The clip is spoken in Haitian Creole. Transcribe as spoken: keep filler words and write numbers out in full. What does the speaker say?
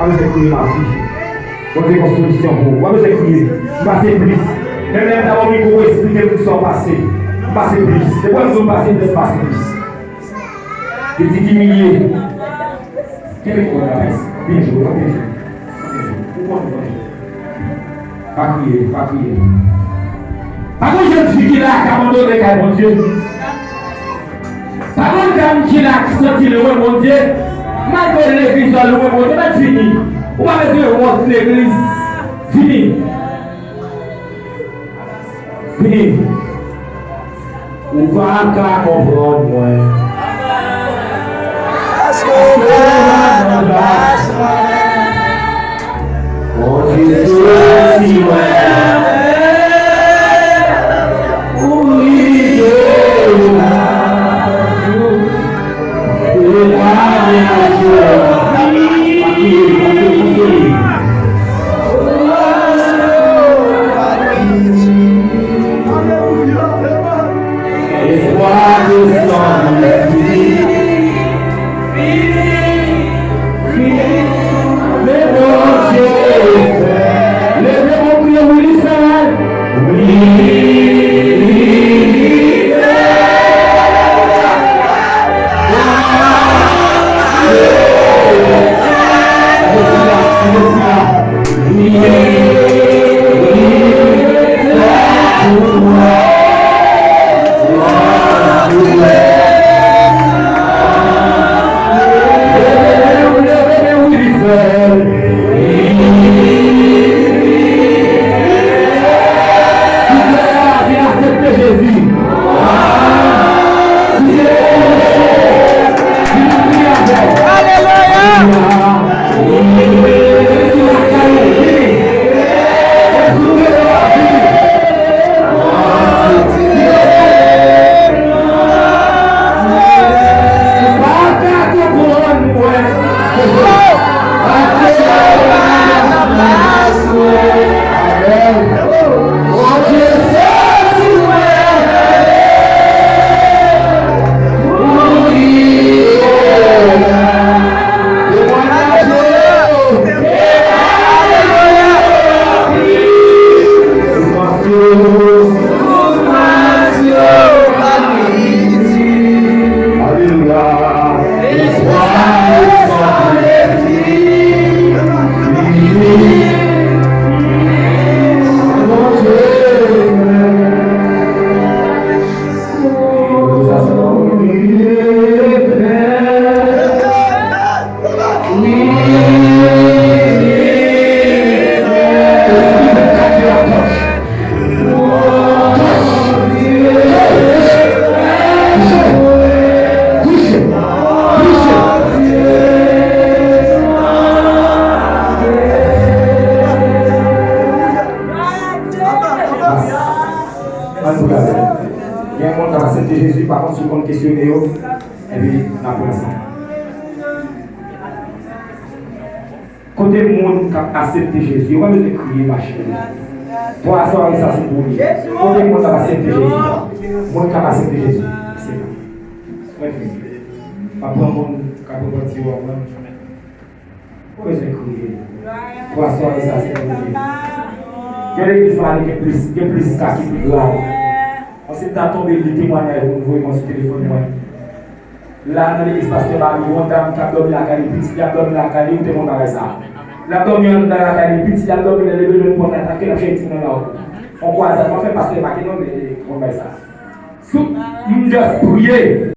Pa bezwen kriye, mafi. Bondye gen yon solisyon pou ou. Pa bezwen kriye. M pase plis. Menm lè m ta ba w mikwo pou w esplike m sa w pase. M pase plis. Depi w wè m di w m pase plis, m pase plis. Pitit imilye. Kenbe mikwo a, pès. Byen jwe, byen jwe. Ou konn, ou konn. Pa kriye, pa kriye. Pa gon jèn fi ki la k abandone kay Bondye. Pa gon dam ki la k santi l lwen Bondye. Malgre legliz la lwen Bondye, mèt vini. Ou pa bezwen wont legliz. Vini. Vini. Ou pa ka konprann mwen. Paske ou pa nan plas mwen. Bondye soti mwen. Ou rive la. Ou pa gen aksyon. Pa kriye, pa kriye, pa kriye. Espwa de san fini. Fini. Fini. Men Bondye fè. Leve men w, kriye, wi, li fè. Wi, li fè. Alelouya! Ann priye avè m. Gen moun k ap aksepte Jezi, pa kont si w konn kesyone yo, epi n ap pran sa. Kote moun k ap aksepte Jezi? Ou pa bezwen kriye, mache. Bon, aswè sa se pou li. Kote moun k ap aksepte Jezi? Moun k ap aksepte Jezi. Se la. Mwen fini. M ap pran moun k ap repanti yo, mwen. Ou pa bezwen kriye. Bon, aswè sa se pou li. Gen legliz pa li, gen plis, gen plis ka ki pi grav. Mwen se ta tonbe li temwanyaj moun voye mwen sou telefòn mwen. La nan legliz pastè Babi, yon dam k ap dòmi lakay li, pitit li ap dòmi lakay li, ou te konn bagay sa. L ap dòmi anndan lakay li, pitit li ap dòmi nan leve jwenn pòt la, tanke l ap chèche timoun nan lawou. On kwazad, mwen fè pastè pa gen non, men ou konn bagay sa. Sou, m just priye.